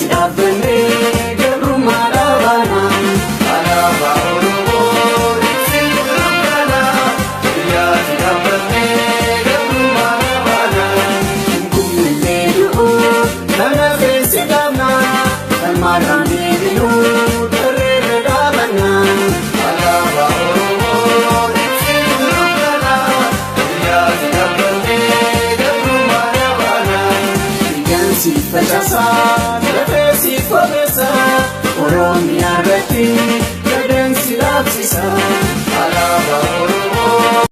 si dhaabbannee gabrummaa dhaabaana. Alaabaa Oromoo ibsituu dukkanaa, biyyaa si dhaabbannee gabrummaa dhaabaana. Kumillee du'uu kana feesi dhaabna, falmaadhaan deebinuu tarreerra dhaabanna. Alaabaa Oromoo ibsituu dukkanaa, biyyaa si dhaabbannee gabrummaa dhaabaana. Dhiigaan si facaasaa, lafee si fobeessa, Oromiyaa irratti gadaan si dhaabsisa.